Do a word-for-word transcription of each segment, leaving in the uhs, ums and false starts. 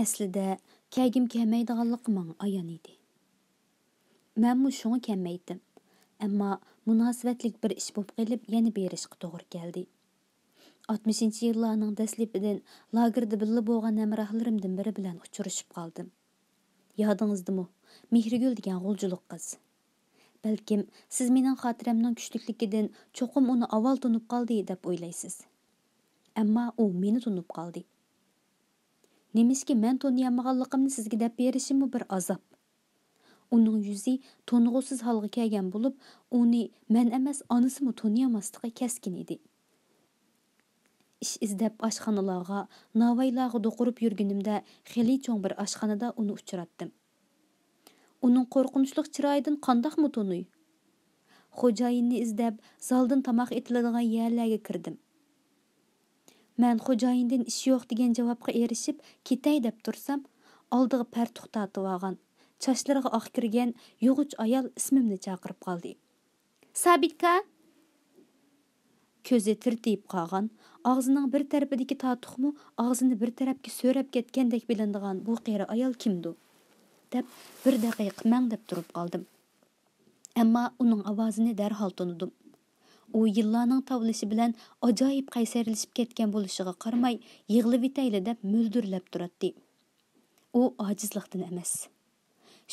ئەسلىدە كەلگۈم كەلمەيدىغانلىقى ماڭا ئايان ئىدى. مەنمۇ شۇڭا كەلمەيتتىم. ئەمما مۇناسىۋەتلىك بىر ئىش بولۇپ قېلىپ يەنە بېرىشقا توغرا كەلدى. ئاتمىشىنچى يىللارنىڭ دەسلىپىدىن لاگېردا بىللە بولغان ھەمراھلىرىمدىن بىرى بىلەن ئۇچرىشىپ قالدىم. يادىڭىزدىمۇ؟ مېھرىگۈل دېگەن غۇلجىلىق قىز. بەلكىم سىز مېنىڭ خاتىرەمنىڭ كۈچلۈكلۈكىدىن چوقۇم ئۇنى ئاۋۋال تونۇپ قالدى دەپ ئويلايسىز. ئەمما ئۇ مېنى تونۇپ قالدى. نېمىشقا مەن تونۇيالمىغانلىقىمنى سىزگە دەپ بېرىشىممۇ بىر ئازاب. ئۇنىڭ يۈزى تونۇغۇسىز ھالغا كەلگەن بولۇپ، ئۇنى مەن ئەمەس، ئانىسىمۇ تونۇيالماسلىقى كەسكىن ئىدى. ئىش ئىزدەپ ئاشخانىلارغا، ناۋايلارغا دوقۇرۇپ يۈرگىنىمدە خېلى چوڭ بىر ئاشخانىدا ئۇنى ئۇچراتتىم. ئۇنىڭ قورقۇنچلۇق چىرايىدىن قانداقمۇ تونۇي؟ خوجايىننى ئىزدەپ، زالدىن تاماق ئېتىلىدىغان يەرلەرگە كىردىم. مەن خوجايىندىن ئىش يوق دېگەن جاۋابقا ئېرىشىپ، كېتەي دەپ تۇرسام، ئالدىغا پەرتۇق تارتىۋالغان، چاچلىرىغا ئاق كىرگەن يوغۇچ ئايال ئىسمىمنى چاقىرىپ قالدى. سابىتكا! كۆزى تىرتىيىپ قالغان، ئاغزىنىڭ بىر تەرىپىدىكى تاتۇقمۇ ئاغزىنى بىر تەرەپكە سۆرەپ كەتكەندەك بىلىنىدىغان بۇ قېرى ئايال كىمدۇ؟ دەپ، بىر دەقىقە مەڭدەپ تۇرۇپ قالدىم. ئەمما ئۇنىڭ ئاۋازىنى دەرھال تونۇدۇم. ئۇ يىللارنىڭ تاۋلىشى بىلەن ئاجايىپ قەيسەرلىشىپ كەتكەن بولۇشىغا قارىماي، يىغلىۋېتەيلى دەپ مۆلدۈرلەپ تۇراتتى. ئۇ ئاجىزلىقتىن ئەمەس.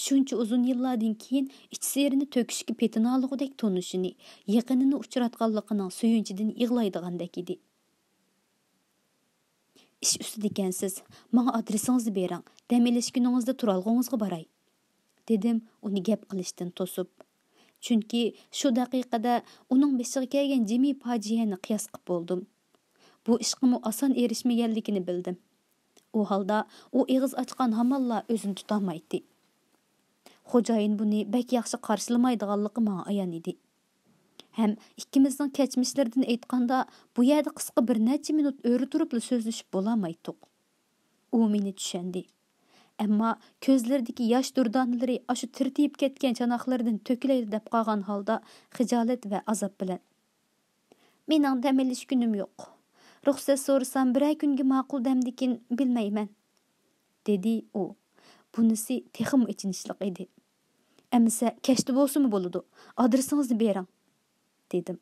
شۇنچە ئۇزۇن يىللاردىن كېيىن ئىچ سىرىنى تۆكۈشكە پېتىنالىغۇدەك تونۇشىنى، يېقىنىنى ئۇچراتقانلىقىنىڭ سۆيۈنچىدىن يىغلايدىغاندەك ئىدى. ئىش ئۈستىدىكەنسىز، ماڭا ئادرېسىڭىزنى بېرىڭ، دەم ئېلىش كۈنىڭىزدە تۇرالغۇڭىزغا باراي، دېدىم ئۇنى گەپ قىلىشتىن توسۇپ. چۈنكى شۇ دەقىقىدە ئۇنىڭ بېشىغا كەلگەن جىمى پاجىئەنى قىياس قىپ بولدۇم. بۇ ئىشقىمۇ ئاسان ئېرىشمىگەنلىكىنى بىلدىم. ئۇ ھالدا ئۇ ئېغىز ئاچقان ھامانلا ئۆزىنى تۇتالمايتتى. خوجايىن بۇنى بەك ياخشى قارشىلىمايدىغانلىقى ماڭا ئايان ئىدى. ھەم ئىككىمىزنىڭ كەچمىشلىرىدىن ئېيتقاندا، بۇ يەردە قىسقا بىر نەچچە مىنۇت ئۆرە تۇرۇپلا سۆزلىشىپ بولالمايتتۇق. ئۇ مېنى چۈشەندى. ئەمما كۆزلىرىدىكى ياش دۇردانىلىرى ئاشۇ تىرتىيىپ كەتكەن چاناقلىرىدىن تۆكۈلەيلى دەپ قالغان ھالدا خىجالەت ۋە ئازاب بىلەن، مېنىڭ دەم ئېلىش كۈنۈم يوق. رۇخسەت سورىسام بىرەر كۈنگە ماقۇل دەمدىكىن بىلمەيمەن، دېدى ئۇ. بۇنىسى تېخىمۇ ئېچىنىشلىق ئىدى. ئەمىسە كەچتە بولسىمۇ بولىدۇ. ئادرېسىڭىزنى بېرىڭ، دېدىم.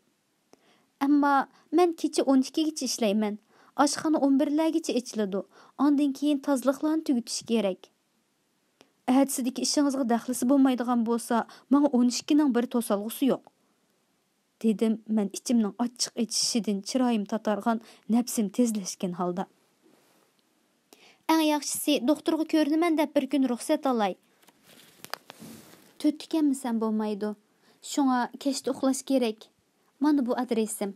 ئەمما مەن كېچە ئون ئىككىگىچە ئىشلەيمەن. ئاشخانا ئون بىرلەرگىچە ئېچىلىدۇ. ئاندىن كېيىن تازىلىقلارنى تۈگىتىش كېرەك. ئەتىسىدىكى ئىشىڭىزغا دەخلىسى بولمايدىغان بولسا، ماڭا ئون ئىككىنىڭ بىر توسالغۇسى يوق، دېدىم مەن ئىچىمنىڭ ئاچچىق ئېچىشىدىن چىرايىم تاتارغان، نەپسىم تېزلەشكەن ھالدا. ئەڭ ياخشىسى دوختۇرغا كۆرۈنىمەن دەپ بىر كۈن رۇخسەت ئالاي. تۆتتىكەنمىسەم بولمايدۇ. شۇڭا كەچتە ئۇخلاش كېرەك. مانا بۇ ئادرېسىم،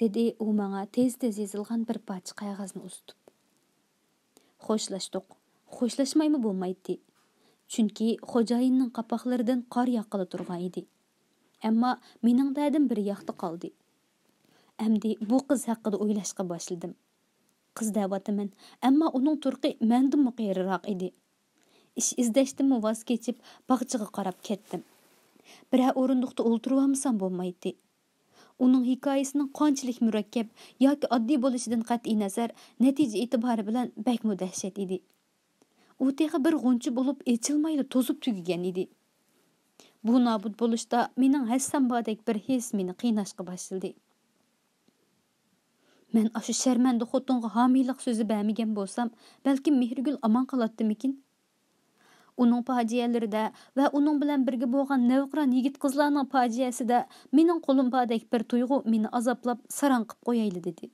دېدى ئۇ ماڭا تېز-تېز يېزىلغان بىر پارچە قەغەزنى ئۇزىتىپ. خوشلاشتۇق. خوشلاشمايمۇ بولمايتتى. چۈنكى خوجايىننىڭ قاپاقلىرىدىن قار ياغقىلى تۇرغان ئىدى. ئەمما مېنىڭ دەردىم بىر ياقتا قالدى. ئەمدى بۇ قىز ھەققىدە ئويلاشقا باشلىدىم. قىز دەۋاتىمەن، ئەمما ئۇنىڭ تۇرقى مەندىنمۇ قېرىراق ئىدى. ئىش ئىزدەشتىنمۇ ۋاز كېچىپ، باغچىغا قاراپ كەتتىم. بىرەر ئورۇندۇقتا ئولتۇرۇۋالمىسام بولمايتتى. ئۇنىڭ ھېكايىسىنىڭ قانچىلىك مۇرەككەپ ياكى ئاددىي بولۇشىدىن قەتئىينەزەر، نەتىجە ئېتىبارى بىلەن بەكمۇ دەھشەت ئىدى. ئۇ تېخى بىر غۇنچە بولۇپ ئېچىلمايلا توزۇپ تۈگىگەن ئىدى. بۇ نابۇت بولۇشتا مېنىڭ ھەسسەم باردەك بىر ھېس مېنى قىيناشقا باشلىدى. مەن ئاشۇ شەرمەندە خوتۇنغا ھامىيلىق سۆزى بەرمىگەن بولسام، بەلكىم مېھرىگۈل ئامان قالاتتىمىكىن؟ ئۇنىڭ پاجىئەلىرىدە ۋە ئۇنىڭ بىلەن بىرگە بولغان نەۋقىران يىگىت-قىزلارنىڭ پاجىئەسىدە مېنىڭ قولۇم باردەك بىر تۇيغۇ مېنى ئازابلاپ، ساراڭ قىپ قويايلى دېدى.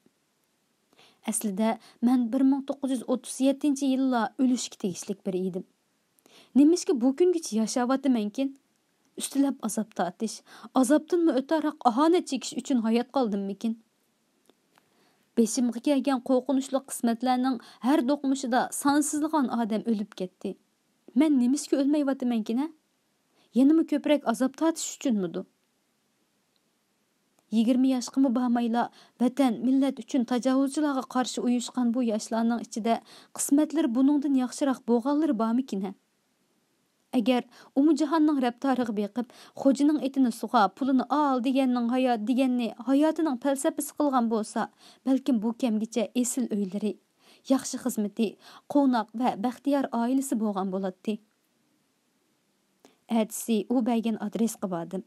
ئەسلىدە مەن بىر مىڭ توققۇز يۈز ئوتتۇز يەتتىنچى يىللا ئۆلۈشكە تېگىشلىك بىرى ئىدىم. نېمىشقا بۇ كۈنگىچە ياشاۋاتىمەنكىن؟ ئۈستىلەپ ئازاب تارتىش، ئازابتىنمۇ ئۆتەرراق ئاھانەت چېكىش ئۈچۈن ھايات قالدىممىكىن؟ بېشىمغا كەلگەن قورقۇنچلۇق قىسمەتلەرنىڭ ھەر دوقمۇشىدا سانسىزلىغان ئادەم ئۆلۈپ كەتتى. مەن نېمىشقا ئۆلمەيۋاتىمەنكىن ھە؟ يەنىمۇ كۆپرەك ئازاب تارتىش ئۈچۈنمىدۇ؟ يىگىرمە ياشقىمۇ بارمايلا، ۋەتەن، مىللەت ئۈچۈن تاجاۋۇزچىلارغا قارشى ئۇيۇشقان بۇ ياشلارنىڭ ئىچىدە قىسمەتلىرى بۇنىڭدىن ياخشىراق بولغانلىرى بارمىكىن ھە؟ ئەگەر ئۇمۇجاھاننىڭ رەپتارىغا بېقىپ، خوجىنىڭ ئېتىنى سۇغار، پۇلىنى ئال دېگەننىڭ ھايا-، دېگەننى ھاياتىنىڭ پەلسەپىسى قىلغان بولسا، بەلكىم بۇ كەمگىچە ئېسىل ئۆيلىرى، ياخشى خىزمىتى، قوناق ۋە بەختىيار ئائىلىسى بولغان بولاتتى. ئەتىسى ئۇ بەرگەن ئادرېسقا باردىم.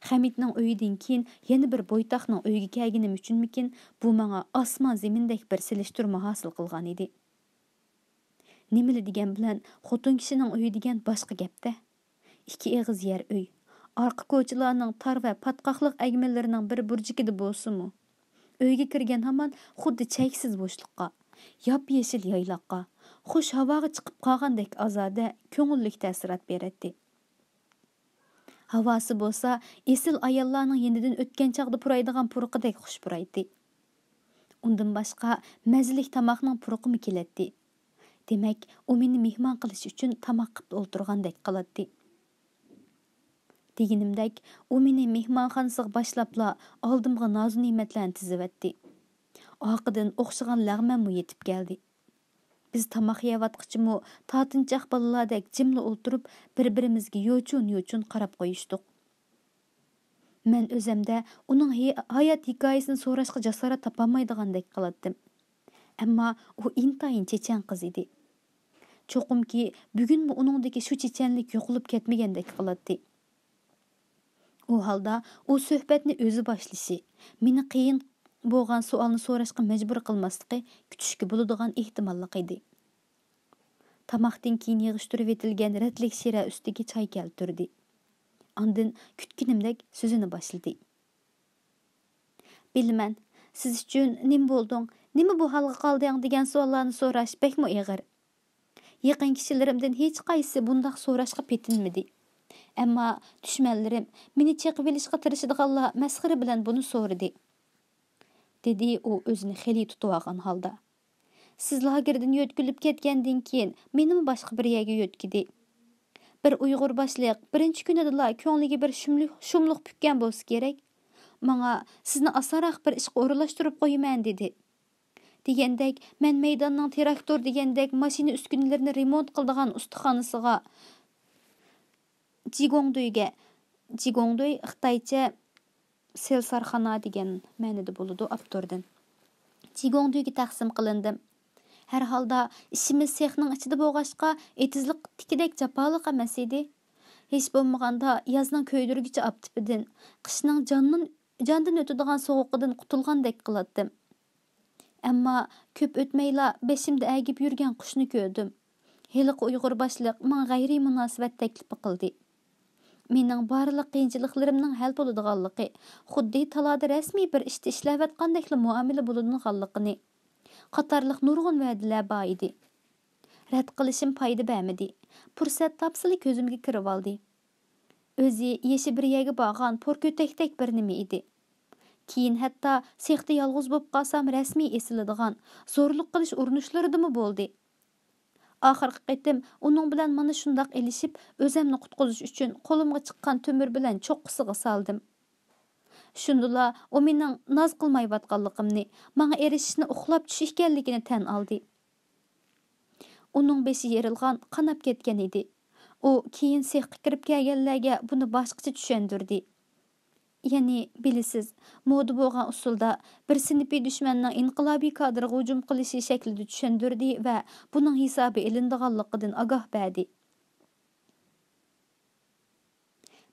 خەمىتنىڭ ئۆيىدىن كېيىن يەنە بىر بويتاقنىڭ ئۆيىگە كەلگىنىم ئۈچۈنمىكىن، بۇ ماڭا ئاسمان زېمىندەك بىر سېلىشتۇرما ھاسىل قىلغانىدى. نېمىلا دېگەن بىلەن خوتۇن كىشىنىڭ ئۆيى دېگەن باشقا گەپتە. ئىككى ئېغىز يەر ئۆي، ئارقا كوچىلارنىڭ تار ۋە پاتقاقلىق ئەگمىلىرىنىڭ بىر بۇرجىكىدە بولسىمۇ، ئۆيگە كىرگەن ھامان خۇددى چەكسىز بوشلۇققا، ياپيېشىل يايلاققا، خۇش ھاۋاغا چىقىپ قالغاندەك ئازادە، كۆڭۈللۈك تەسىرات بېرەتتى. ھاۋاسى بولسا ئېسىل ئاياللارنىڭ يېنىدىن ئۆتكەن چاغدا پۇرايدىغان پۇرىقىدەك خۇش پۇرايتتى. ئۇندىن باشقا مەززىلىك تاماقنىڭ پۇرىقىمۇ كېلەتتى. دېمەك، ئۇ مېنى مېھمان قىلىش ئۈچۈن تاماق قىلىپ ئولتۇرغاندەك قىلاتتى. دېگىنىمدەك، ئۇ مېنى مېھمانخانىسىغا باشلاپلا ئالدىمغا نازۇ نېمەتلەرنى تىزىۋەتتى. ئارقىدىن ئوخشىغان لەغمەنمۇ يېتىپ كەلدى. بىز تاماق يەۋاتقىچىمۇ تاتىنچاق بالىلاردەك جىملا ئولتۇرۇپ، بىر-بىرىمىزگە يوچۇن-يوچۇن قاراپ قويۇشتۇق. مەن ئۆزەمدە ئۇنىڭ ھېي-، ھايات ھېكايىسىنى سوراشقا جاسارەت تاپالمايدىغاندەك قىلاتتىم. ئەمما ئۇ ئىنتايىن چېچەن قىز ئىدى. چوقۇمكى، بۈگۈنمۇ ئۇنىڭدىكى شۇ چېچەنلىك يوقىلىپ كەتمىگەندەك قىلاتتى. ئۇ ھالدا ئۇ سۆھبەتنى ئۆزى باشلىشى، مېنى قىيىن بولغان سوئالنى سوراشقا مەجبۇر قىلماسلىقى كۈتۈشكە بولىدىغان ئېھتىماللىق ئىدى. تاماقتىن كېيىن يىغىشتۇرۇۋېتىلگەن رەتلىك شىرە ئۈستىگە چاي كەلتۈردى. ئاندىن كۈتكىنىمدەك سۆزىنى باشلىدى. بىلىمەن، سىز ئۈچۈن «نېمە بولدۇڭ؟ نېمە بۇ ھالغا قالدىڭ؟» دېگەن سوئاللارنى سوراش بەكمۇ ئېغىر. يېقىن كىشىلىرىمدىن ھېچقايسىسى بۇنداق سوراشقا پېتىنمىدى. ئەمما دۈشمەنلىرىم، مېنى چېقىۋېلىشقا تىرىشىدىغانلار مەسخىرە بىلەن بۇنى سورىدى، دېدى ئۇ ئۆزىنى خېلى تۇتۇۋالغان ھالدا. سىز لاگېردىن يۆتكىلىپ كەتكەندىن كېيىن مېنىمۇ باشقا بىر يەرگە يۆتكىدى. بىر ئۇيغۇر باشلىق بىرىنچى كۈنىدىلا كۆڭلىگە بىر شۈملۈك-، شۇملۇق پۈككەن بولسا كېرەك، ماڭا «سىزنى ئاسانراق بىر ئىشقا ئورۇنلاشتۇرۇپ قويىمەن» دېدى. دېگەندەك، مەن مەيداننىڭ تىراكتور دېگەندەك ماشىنا ئۈسكۈنىلىرىنى رېمونت قىلىدىغان ئۇستىخانىسىغا جىگوڭدۇيگە، جىگوڭدۇي خىتايچە سېلسارخانا دېگەن مەنىدە بولىدۇ، ئاپتوردىن. جىگوڭدۇيگە تەقسىم قىلىندىم. ھەر ھالدا ئىشىمىز سېخنىڭ ئىچىدە بولغاچقا، ئېتىزلىقتىكىدەك جاپالىق ئەمەس ئىدى. ھېچ بولمىغاندا يازنىڭ كۆيدۈرگۈچى ئاپتىپىدىن، قىشنىڭ جاندىن، جاندىن ئۆتىدىغان سوغۇقىدىن قۇتۇلغاندەك قىلاتتىم. ئەمما كۆپ ئۆتمەيلا بېشىمدا ئەگىپ يۈرگەن قۇشنى كۆردۈم. ھېلىقى ئۇيغۇر باشلىق ماڭا غەيرىي مۇناسىۋەت تەكلىپى قىلدى. مېنىڭ بارلىق قىيىنچىلىقلىرىمنىڭ ھەل بولىدىغانلىقى، خۇددى تالادا رەسمىي بىر ئىشتا ئىشلەۋاتقاندەكلا مۇئامىلە بولىدىغانلىقىنى قاتارلىق نۇرغۇن ۋەدىلەر بار ئىدى. رەت قىلىشىم پايدا بەرمىدى. پۇرسەت تاپسىلا كۆزۈمگە كىرىۋالدى. ئۆزى يېشى بىر يەرگە بارغان پور كۆتەكتەك بىر نېمە ئىدى. كېيىن ھەتتا سېختا يالغۇز بولۇپ قالسام رەسمىي ئېسىلىدىغان، زورلۇق قىلىش ئۇرۇنۇشلىرىدىمۇ بولدى. ئاخىرقى قېتىم ئۇنىڭ بىلەن مانا شۇنداق ئېلىشىپ، ئۆزەمنى قۇتقۇزۇش ئۈچۈن قولۇمغا چىققان تۆمۈر بىلەن چوققىسىغا سالدىم. شۇندىلا ئۇ مېنىڭ ناز قىلمايۋاتقانلىقىمنى، ماڭا ئېرىشىشنى ئۇخلاپ چۈش ئىكەنلىكىنى تەن ئالدى. ئۇنىڭ بېشى يېرىلغان، قاناپ كەتكەن ئىدى. ئۇ كېيىن سېخقا كىرىپ كەلگەنلەرگە بۇنى باشقىچە چۈشەندۈردى. يەنى، بىلىسىز، مودا بولغان ئۇسۇلدا بىر سىنىپىي دۈشمەننىڭ ئىنقىلابىي كادىرغا ھۇجۇم قىلىشى شەكلىدە چۈشەندۈردى ۋە بۇنىڭ ھېسابى ئېلىنىدىغانلىقىدىن ئاگاھ بەردى.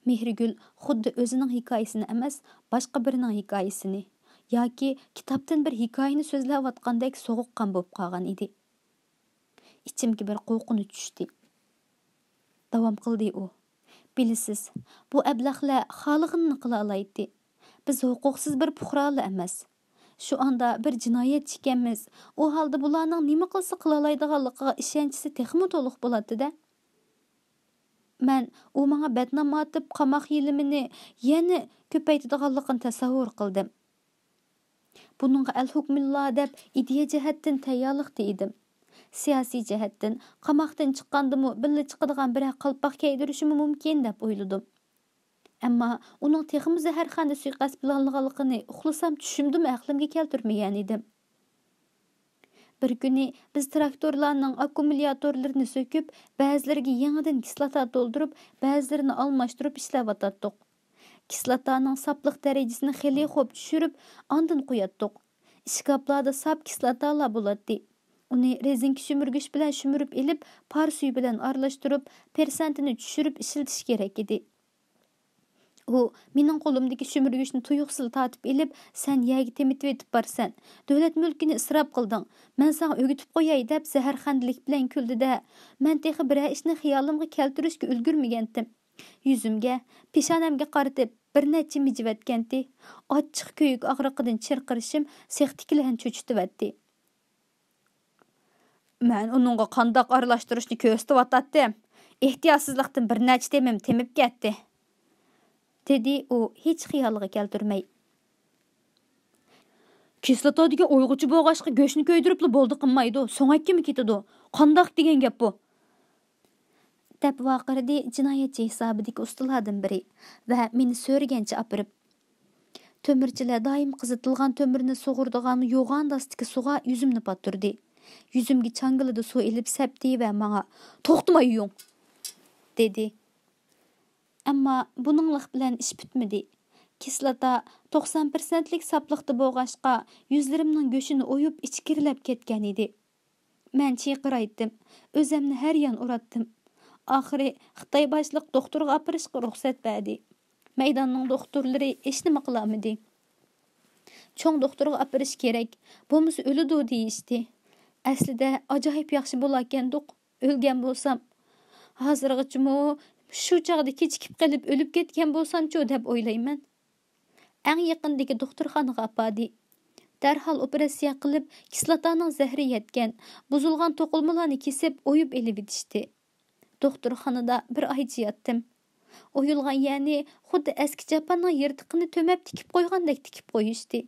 مېھرىگۈل خۇددى ئۆزىنىڭ ھېكايىسىنى ئەمەس، باشقا بىرىنىڭ ھېكايىسىنى ياكى كىتابتىن بىر ھېكايىنى سۆزلەۋاتقاندەك سوغۇققان بولۇپ قالغان ئىدى. ئىچىمگە بىر قورقۇنچ چۈشتى. داۋام قىلدى ئۇ. بىلىسىز، بۇ ئەبلەخلەر خالىغىنىنى قىلالايتتى. بىز ھوقۇقسىز بىر پۇقرالار ئەمەس. شۇ ئاندا بىر جىنايەتچى ئىكەنمىز. ئۇ ھالدا بۇلارنىڭ نېمە قىلسا قىلالايدىغانلىقىغا ئىشەنچىسى تېخىمۇ تولۇق بولاتتى-دە. مەن ئۇ ماڭا بەتنام ئارتىپ، قاماق يېلىمىنى يەنە كۆپەيتىدىغانلىقىنى تەسەۋۋۇر قىلدىم. بۇنىڭغا ئەل ھۆكمۇللا دەپ ئىدىيە جەھەتتىن تەييارلىقتا ئىدىم. سىياسىي جەھەتتىن قاماقتىن چىققاندىمۇ بىللە چىقىدىغان بىرەر قالپاق كىيدۈرۈشىمۇ مۇمكىن دەپ ئويلىدىم. ئەمما ئۇنىڭ تېخىمۇ زەھەرخەندە سۇيىقەست پىلانلىغانلىقىنى ئۇخلىسام چۈشۈمدىمۇ ئەقلىمگە كەلتۈرمىگەن ئىدىم. بىر كۈنى بىز تىراكتورلارنىڭ ئاككۇمۇلياتورلىرىنى سۆكۈپ، بەزىلىرىگە يېڭىدىن كىسلاتا تولدۇرۇپ، بەزىلىرىنى ئالماشتۇرۇپ ئىشلەۋاتاتتۇق. كىسلاتانىڭ ساپلىق دەرىجىسىنى خېلى خوپ چۈشۈرۈپ، ئاندىن قۇياتتۇق. ئىشكاپلاردا ساپ كىسلاتالار بولاتتى. ئۇنى رېزىنكە شۈمۈرگۈچ بىلەن شۈمۈرۈپ ئېلىپ، پار سۈيى بىلەن ئارىلاشتۇرۇپ، پىرسەنتىنى چۈشۈرۈپ ئىشلىتىش كېرەك ئىدى. ئۇ مېنىڭ قولۇمدىكى شۈمۈرگۈچنى تۇيۇقسىزلا تارتىپ ئېلىپ، سەن يەرگە تېمىتىۋېتىپ بارىسەن. دۆلەت مۈلكىنى ئىسراپ قىلدىڭ. مەن ساڭا ئۆگىتىپ قوياي، دەپ زەھەرخەندىلىك بىلەن كۈلدى-دە، مەن تېخى بىرەر ئىشنى خىيالىمغا كەلتۈرۈشكە ئۈلگۈرمىگەنتىم. يۈزۈمگە، پېشانەمگە قارىتىپ بىر نەچچە مىجىۋەتكەنتى. ئاچچىق كۆيۈك ئاغرىقىدىن چىرقىرىشىم سېخىتكىلەرنى چۆچۈتۈۋەتتى. مەن ئۇنىڭغا قانداق ئارىلاشتۇرۇشنى كۆرسىتىۋاتاتتىم. ئېھتىياتسىزلىقتىن بىر نەچچە تېمىم تېمىپ كەتتى، دېدى ئۇ ھېچ خىيالىغا كەلتۈرمەي. كىسلاتا دېگەن ئۇيغۇرچە بولغاچقا، گۆشنى كۆيدۈرۈپلا بولدى قىلمايدۇ، سۆڭەككىمۇ كېتىدۇ. قانداق دېگەن گەپ بۇ؟ دەپ ۋارقىرىدى جىنايەتچى ھېسابىدىكى ئۇستىلاردىن بىرى ۋە مېنى سۆرىگەنچە ئاپىرىپ، تۆمۈرچىلەر دائىم قىزىتىلغان تۆمۈرنى سۇغۇرىدىغان يوغان داستىكى سۇغا يۈزۈمنى پاتتۇردى. يۈزۈمگە چاڭگىلىدا سۇ ئېلىپ سەپتى ۋە ماڭا، توختىماي يۇيۇڭ، دېدى. ئەمما بۇنىڭلىق بىلەن ئىش پۈتمىدى. كىسلاتا توقسان پىرسەنتلىك ساپلىقتا بولغاچقا، يۈزلىرىمنىڭ گۆشىنى ئويۇپ ئىچكىرىلەپ كەتكەنىدى. مەن چىرقىرايتتىم. ئۆزەمنى ھەر يان ئۇراتتىم. ئاخىرى خىتاي باشلىق دوختۇرغا ئاپىرىشقا رۇخسەت بەردى. مەيداننىڭ دوختۇرلىرى ھېچنېمە قىلالمىدى. چوڭ دوختۇرغا ئاپىرىش كېرەك، بولمىسا ئۆلىدۇ دېيىشتى. ئەسلىدە ئاجايىپ ياخشى بولاركەندۇق، ئۆلگەن بولسام. ھازىرغىچىمۇ شۇ چاغدا كېچىكىپ قېلىپ ئۆلۈپ كەتكەن بولسامچۇ دەپ ئويلايمەن. ئەڭ يېقىندىكى دوختۇرخانىغا ئاپاردى. دەرھال ئوپېراتسىيە قىلىپ، كىسلاتانىڭ زەھىرى يەتكەن، بۇزۇلغان توقۇلمىلارنى كېسىپ، ئويۇپ ئېلىۋېتىشتى. دوختۇرخانىدا بىر ئايچە ياتتىم. ئويۇلغان يەرنى خۇددى ئەسكى چاپاننىڭ يىرتىقىنى تۈمەپ تىكىپ قويغاندەك تىكىپ قويۇشتى.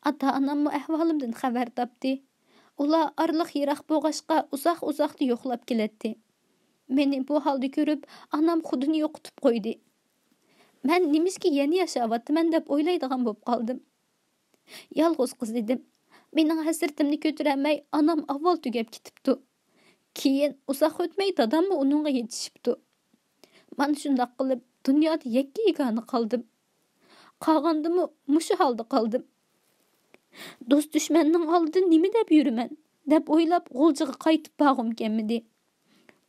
ئاتا-ئاناممۇ ئەھۋالىمدىن خەۋەر تاپتى. ئۇلار ئارىلىق يىراق بولغاچقا، ئۇزاق-ئۇزاقتا يوقلاپ كېلەتتى. مېنى بۇ ھالدا كۆرۈپ، ئانام خۇدىنى يوقىتىپ قويدى. مەن نېمىشقا يەنە ياشاۋاتىمەن دەپ ئويلايدىغان بولۇپ قالدىم. يالغۇز قىز ئىدىم. مېنىڭ ھەسرىتىمنى كۆتۈرەلمەي، ئانام ئاۋۋال تۈگەپ كېتىپتۇ. كېيىن ئۇزاق ئۆتمەي، داداممۇ ئۇنىڭغا يېتىشىپتۇ. مانا شۇنداق قىلىپ، دۇنيادا يەككە-يېگانە قالدىم. قالغاندىمۇ مۇشۇ ھالدا قالدىم. دوست-دۈشمەننىڭ ئالدىدا نېمە دەپ يۈرىمەن، دەپ ئويلاپ، غۇلجىغا قايتىپ بارغۇم كەلمىدى.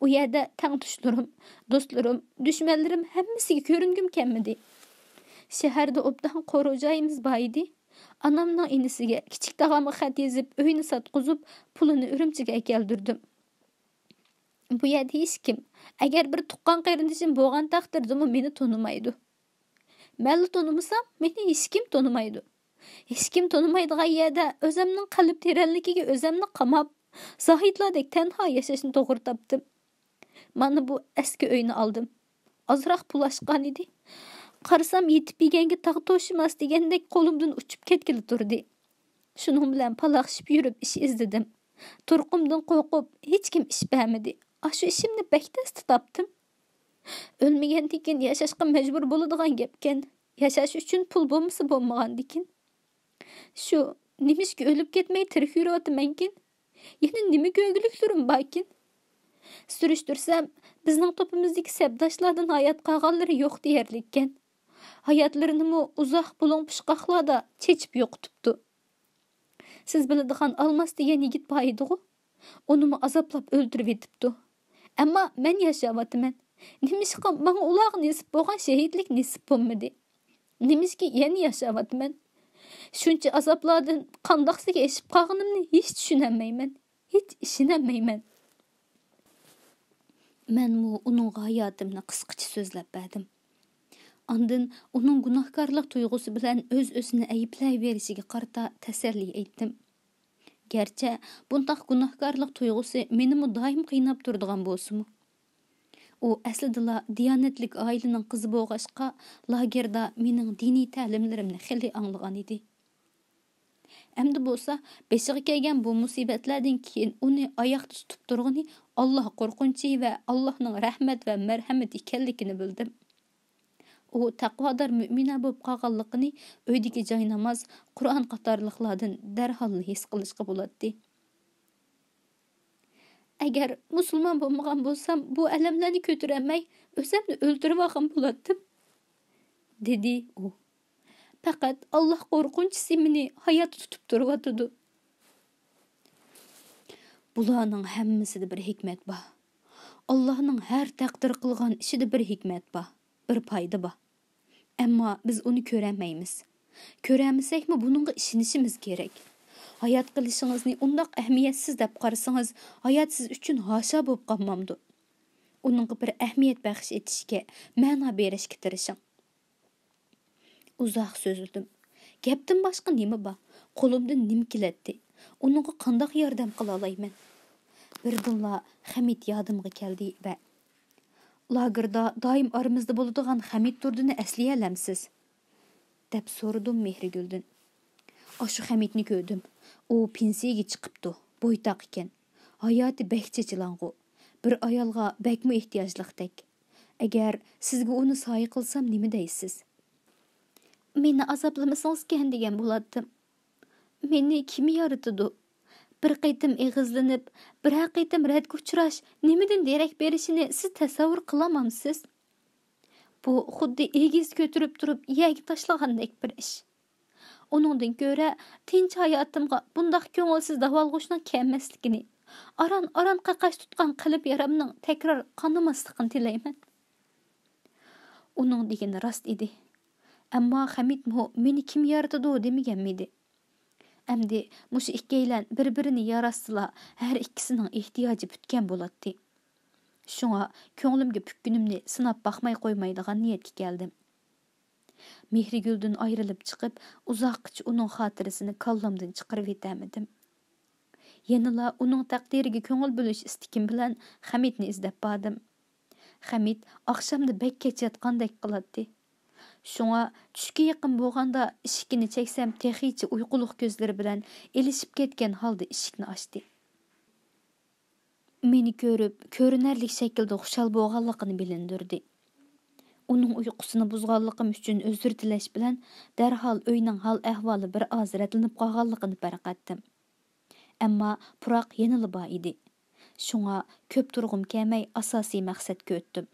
ئۇ يەردە تەڭتۇشلىرىم، دوستلىرىم، دۈشمەنلىرىم ھەممىسىگە كۆرۈنگۈم كەلمىدى. شەھەردە ئوبدان قورۇ جايىمىز بار ئىدى. ئانامنىڭ ئىنىسىگە، كىچىك تاغامغا خەت يېزىپ، ئۆينى ساتقۇزۇپ، پۇلىنى ئۈرۈمچىگە ئەكەلدۈردۈم. بۇ يەردە ھېچكىم، ئەگەر بىر تۇغقان قېرىندىشىم بولغان تەقدىردىمۇ مېنى تونۇمايدۇ. مەنلا تونۇمىسام، مېنى ھېچكىم تونۇمايدۇ. ھېچكىم تونۇمايدىغان يەردە ئۆزۈمنىڭ قەلب تېرەنلىكىگە ئۆزۈمنى قاماپ، زاھىتلاردەك تەنھا ياشاشنى توغرا تاپتىم. مانا بۇ ئەسكى ئۆينى ئالدىم. ئازراق پۇل ئاشقان ئىدى. قارىسام، يېتىپ يېگەنگە تاغ توشىماس دېگەندەك قولۇمدىن ئۇچۇپ كەتكىلى تۇردى. شۇنىڭ بىلەن پالاقشىپ يۈرۈپ ئىش ئىزدىدىم. تۇرقۇمدىن قورقۇپ، ھېچكىم ئىش بەرمىدى. ئاشۇ ئىشىمنى بەك تەستە تاپتىم. ئۆلمىگەندىكىن ياشاشقا مەجبۇر بولىدىغان گەپكەن. ياشاش ئۈچۈن پۇل بولمىسا بولمىغاندىكىن. شۇ، نېمىشقا ئۆلۈپ كەتمەي تىرىك يۈرۈۋاتىمەنكىن؟ يەنە نېمە كۆرگۈلۈكلىرىم باركىن؟ سۈرۈشتۈرسەم، بىزنىڭ توپىمىزدىكى سەپداشلاردىن ھايات قالغانلىرى يوق دېيەرلىككەن. ھاياتلىرىنىمۇ ئۇزاق بۇلۇڭ پۇچقاقلاردا چېچىپ يوقىتىپتۇ. سىز بىلىدىغان ئالماس دېگەن يىگىت بار ئىدىغۇ؟ ئۇنىمۇ ئازابلاپ ئۆلتۈرۈۋېتىپتۇ. ئەمما مەن ياشاۋاتىمەن. نېمىشقا ماڭا ئۇلارغا نېسىپ بولغان شېھىتلىك نېسىپ بولمىدى؟ نېمىشقا يەنە ياشاۋاتىمەن؟ شۇنچە ئازابلاردىن قانداقسىگە ئېشىپ قالغىنىمنى ھېچ چۈشىنەلمەيمەن، ھېچ ئىشىنەلمەيمەن. مەنمۇ ئۇنىڭغا ھاياتىمنى قىسقىچە سۆزلەپ بەردىم. ئاندىن ئۇنىڭ گۇناھكارلىق تۇيغۇسى بىلەن ئۆز-ئۆزىنى ئەيىبلەيۋېرىشىگە قارىتا تەسەللى ئېيتتىم. گەرچە بۇنداق گۇناھكارلىق تۇيغۇسى مېنىمۇ دائىم قىيناپ تۇرىدىغان بولسىمۇ، ئۇ ئەسلىدىلا دىيانەتلىك ئائىلىنىڭ قىزى بولغاچقا، لاگېردا مېنىڭ دىنىي تەلىملىرىمنى خېلى ئاڭلىغان ئىدى. ئەمدى بولسا بېشىغا كەلگەن بۇ مۇسىبەتلەردىن كېيىن ئۇنى ئاياقتا تۇتۇپ تۇرغىنى ئاللا قورقۇنچى ۋە ئاللانىڭ رەھمەت ۋە مەرھەمىتى ئىكەنلىكىنى بىلدىم. ئۇ تەقۋادار مۆمىنە بولۇپ قالغانلىقىنى ئۆيدىكى جايناماز، قۇرئان قاتارلىقلاردىن دەرھاللا ھېس قىلىشقا بولاتتى. ئەگەر مۇسۇلمان بولمىغان بولسام، بۇ ئەلەملەرنى كۆتۈرەلمەي، ئۆزۈمنى ئۆلتۈرۈۋالغان بولاتتىم، دېدى ئۇ. پەقەت ئاللاھ قورقۇنچىسى مېنى ھايات تۇتۇپ تۇرۇۋاتىدۇ. بۇلارنىڭ ھەممىسىدە بىر ھېكمەت بار. ئاللاھنىڭ ھەر تەقدىر قىلغان ئىشىدا بىر ھېكمەت بار، بىر پايدا بار. ئەمما بىز ئۇنى كۆرەلمەيمىز. كۆرەلمىسەكمۇ بۇنىڭغا ئىشىنىشىمىز كېرەك. ھايات قېلىشىڭىزنى ئۇنداق ئەھمىيەتسىز دەپ قارىسىڭىز، ھايات سىز ئۈچۈن ھاشا بولۇپ قالمامدۇ؟ ئۇنىڭغا بىر ئەھمىيەت بەخش ئېتىشكە، مەنا بېرىشكە تىرىشىڭ. ئۇزاق سۆزلىدىم. گەپتىن باشقا نېمە بار؟ قولۇمدىن نېمە كېلەتتى؟ ئۇنىڭغا قانداق ياردەم قىلالايمەن؟ بىردىنلا خەمىت يادىمغا كەلدى ۋە، لاگېردا دائىم ئارىمىزدا بولىدىغان خەمىت تۇردىنى ئەسلىيەلەمسىز؟ دەپ سورىدىم مېھرىگۈلدىن. ئاشۇ خەمىتنى كۆردۈم. ئۇ پېنسىيەگە چىقىپتۇ، بويتاق ئىكەن. ھاياتى بەك چېچىلاڭغۇ. بىر ئايالغا بەكمۇ ئېھتىياجلىقتەك. ئەگەر سىزگە ئۇنى سايە قىلسام نېمە دەيسىز؟ مېنى ئازابلىمىسىڭىزكەن دېگەن بولاتتىم. مېنى كىم يارىتىدۇ؟ بىر قېتىم ئېغىزلىنىپ، بىرەر قېتىم رەتكە ئۇچراش نېمىدىن دېرەك بېرىشىنى سىز تەسەۋۋۇر قىلالامسىز؟ بۇ خۇددى ئېگىز كۆتۈرۈپ تۇرۇپ يەرگە تاشلىغاندەك بىر ئىش. ئۇنىڭدىن كۆرە تىنچ ھاياتىمغا بۇنداق كۆڭۈلسىز داۋالغۇشنىڭ كەلمەسلىكىنى، ئاران-ئاران قاقاش تۇتقان قەلب يارامنىڭ تەكرار قانىماسلىقىنى تىلەيمەن. ئۇنىڭ دېگىنى راست ئىدى. ئەمما خەمىتمۇ مېنى كىم يارىتىدۇ دېمىگەنمىدى؟ ئەمدى مۇشۇ ئىككىيلەن بىر-بىرىنى ياراتسىلا، ھەر ئىككىسىنىڭ ئېھتىياجى پۈتكەن بولاتتى. شۇڭا كۆڭلۈمگە پۈككىنىمنى سىناپ باقماي قويمايدىغان نىيەتكە كەلدىم. مېھرىگۈلدىن ئايرىلىپ چىقىپ، ئۇزاققىچە ئۇنىڭ خاتىرىسىنى كاللامدىن چىقىرىۋېتەلمىدىم. يەنىلا ئۇنىڭ تەقدىرىگە كۆڭۈل بۆلۈش ئىستىكىم بىلەن خەمىتنى ئىزدەپ باردىم. خەمىت ئاخشامدا بەك كەچ ياتقاندەك قىلاتتى. شۇڭا چۈشكە يېقىن بولغاندا ئىشىكىنى چەكسەم، تېخىچە ئۇيقۇلۇق كۆزلىرى بىلەن ئېلىشىپ كەتكەن ھالدا ئىشىكنى ئاچتى. مېنى كۆرۈپ، كۆرۈنەرلىك شەكىلدە خۇشال بولغانلىقىنى بىلىندۈردى. ئۇنىڭ ئۇيقۇسىنى بۇزغانلىقىم ئۈچۈن ئۆزۈر تىلەش بىلەن، دەرھال ئۆينىڭ ھال-ئەھۋالى بىر ئاز رەتلىنىپ قالغانلىقىنى پەرق ئەتتىم. ئەمما پۇراق يەنىلا بار ئىدى. شۇڭا كۆپ تۇرغۇم كەلمەي، ئاساسىي مەقسەتكە ئۆتتۈم.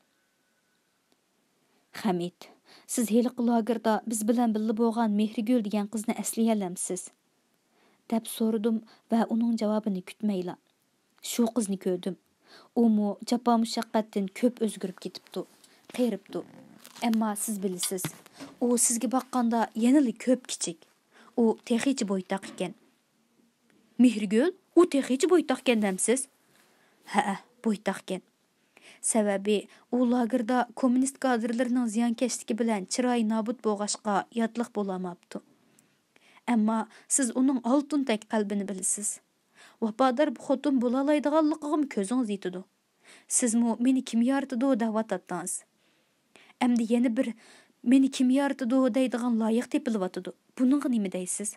خەمىت، سىز ھېلىقى لاگېردا بىز بىلەن بىللە بولغان مېھرىگۈل دېگەن قىزنى ئەسلىيەلەمسىز؟ دەپ سورىدىم ۋە ئۇنىڭ جاۋابىنى كۈتمەيلا، شۇ قىزنى كۆردۈم. ئۇمۇ جاپا-مۇشەققەتتىن كۆپ ئۆزگىرىپ كېتىپتۇ، قېرىپتۇ. ئەمما سىز بىلىسىز، ئۇ سىزگە باققاندا يەنىلا كۆپ كىچىك. ئۇ تېخىچە بويتاق ئىكەن. مېھرىگۈل، ئۇ تېخىچە بويتاقكەن دەمسىز؟ ھەئە، بويتاقكەن. سەۋەبى، ئۇ لاگېردا كوممۇنىست كادىرلىرىنىڭ زىيانكەشلىكى بىلەن چىرايى نابۇت بولغاچقا، ياتلىق بولالماپتۇ. ئەمما سىز ئۇنىڭ ئالتۇندەك قەلبىنى بىلىسىز. ۋاپادار بىر خوتۇن بولالايدىغانلىقىغىمۇ كۆزىڭىز يېتىدۇ. سىزمۇ مېنى كىم يارىتىدۇ دەۋاتاتتىڭىز. ئەمدى يەنە بىر مېنى كىم يارىتىدۇ دەيدىغان لايىق تېپىلىۋاتىدۇ. بۇنىڭغا نېمە دەيسىز؟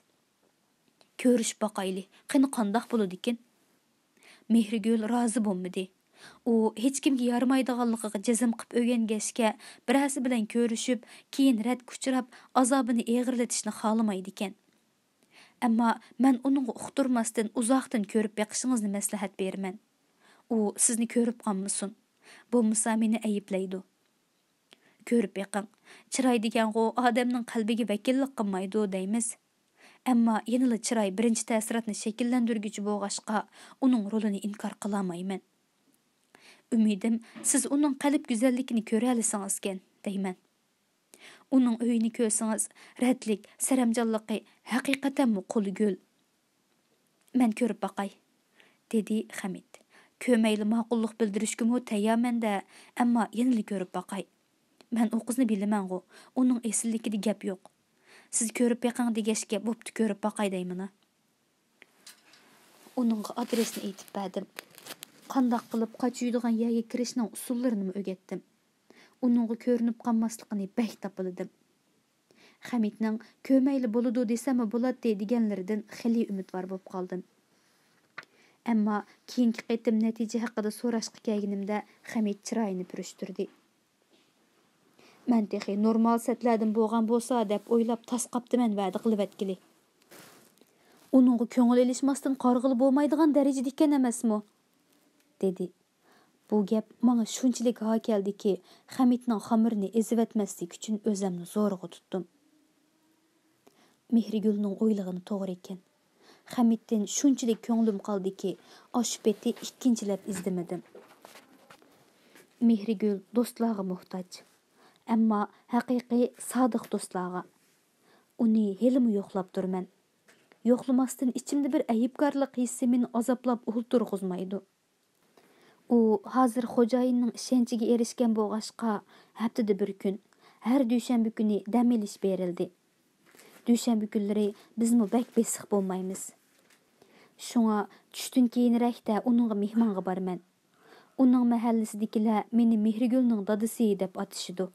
كۆرۈشۈپ باقايلى، قېنى قانداق بولىدىكىن؟ مېھرىگۈل رازى بولمىدى. ئۇ ھېچكىمگە يارىمايدىغانلىقىغا جەزم قىپ ئۆگەنگەچكە، بىرەرسى بىلەن كۆرۈشۈپ، كېيىن رەتكە ئۇچراپ، ئازابىنى ئېغىرلىتىشنى خالىمايدىكەن. ئەمما مەن ئۇنىڭغا ئۇقتۇرماستىن ئۇزاقتىن كۆرۈپ بېقىشىڭىزنى مەسلىھەت بېرىمەن. ئۇ سىزنى كۆرۈپ قالمىسۇن. بولمىسا مېنى ئەيىبلەيدۇ. كۆرۈپ بېقىڭ، چىراي دېگەنغۇ ئادەمنىڭ قەلبىگە ۋەكىللىك قىلمايدۇ دەيمىز. ئەمما يەنىلا چىراي بىرىنچى تەسىراتنى شەكىللەندۈرگۈچى بولغاچقا، ئۇنىڭ رولىنى ئىنكار قىلالمايمەن. ئۈمىدىم، سىز ئۇنىڭ قەلب گۈزەللىكىنى كۆرەلىسىڭىزكەن، دەيمەن. ئۇنىڭ ئۆيىنى كۆرسىڭىز، رەتلىك، سەرەمجانلىقى ھەقىقەتەنمۇ قولى گۈل. مەن كۆرۈپ باقاي، دېدى خەمىت. كۆرمەيلا ماقۇللۇق بىلدۈرۈشكىمۇ تەييارمەن-دە، ئەمما يەنىلا كۆرۈپ باقاي. مەن ئۇ قىزنى بىلىمەنغۇ، ئۇنىڭ ئېسىللىكىدە گەپ يوق. سىز كۆرۈپ بېقىڭ دېگەچكە، بوپتۇ، كۆرۈپ باقاي دەيمىنا. ئۇنىڭغا ئادرېسنى ئېيتىپ بەردىم. قانداق قىلىپ قاچىيدىغان يەرگە كىرىشنىڭ ئۇسۇللىرىنىمۇ ئۆگەتتىم. ئۇنىڭغا كۆرۈنۈپ قالماسلىقىنى بەك تاپىلىدىم. خەمىتنىڭ «كۆرمەيلا بولىدۇ دېسەممۇ بولاتتى» دېگەنلىرىدىن خېلى ئۈمىدۋار بولۇپ قالدىم. ئەمما كېيىنكى قېتىم نەتىجە ھەققىدە سوراشقا كەلگىنىمدە، خەمىت چىرايىنى پۈرۈشتۈردى. «مەن تېخى نورمال سەتلەردىن بولغان بولسا دەپ ئويلاپ تاس قاپتىمەن، ۋەدە قىلىۋەتكىلى. ئۇنىڭغا كۆڭۈل ئېلىشماستىن قارىغىلى بولمايدىغان دەرىجىدە ئىكەن ئەمەسمۇ؟» دېدى. بۇ گەپ ماڭا شۇنچىلىك ھار كەلدىكى، خەمىتنىڭ خامىرىنى ئېزىۋەتمەسلىك ئۈچۈن ئۆزەمنى زورىغا تۇتتۇم. مېھرىگۈلنىڭ ئويلىغىنى توغرا ئىكەن. خەمىتتىن شۇنچىلىك كۆڭلۈم قالدىكى، ئاشۇ پېتى ئىككىنچىلەپ ئىزدىمىدىم. مېھرىگۈل دوستلارغا موھتاج. ئەمما ھەقىقىي سادىق دوستلارغا. ئۇنى ھېلىمۇ يوقلاپ تۇرىمەن. يوقلىماستىن ئىچىمدە بىر ئەيىبكارلىق ھېسسى مېنى ئازابلاپ ئولتۇرغۇزمايدۇ. ئۇ ھازىر خوجايىننىڭ ئىشەنچىگە ئېرىشكەن بولغاچقا، ھەپتىدە بىر كۈن، ھەر دۈشەنبە كۈنى دەم ئېلىش بېرىلدى. دۈشەنبە كۈنلىرى بىزمۇ بەك بېسىق بولمايمىز. شۇڭا چۈشتىن كېيىنرەكتە ئۇنىڭغا مېھمانغا بارىمەن. ئۇنىڭ مەھەللىسىدىكىلەر مېنى مېھرىگۈلنىڭ دادىسى دەپ ئاتىشىدۇ.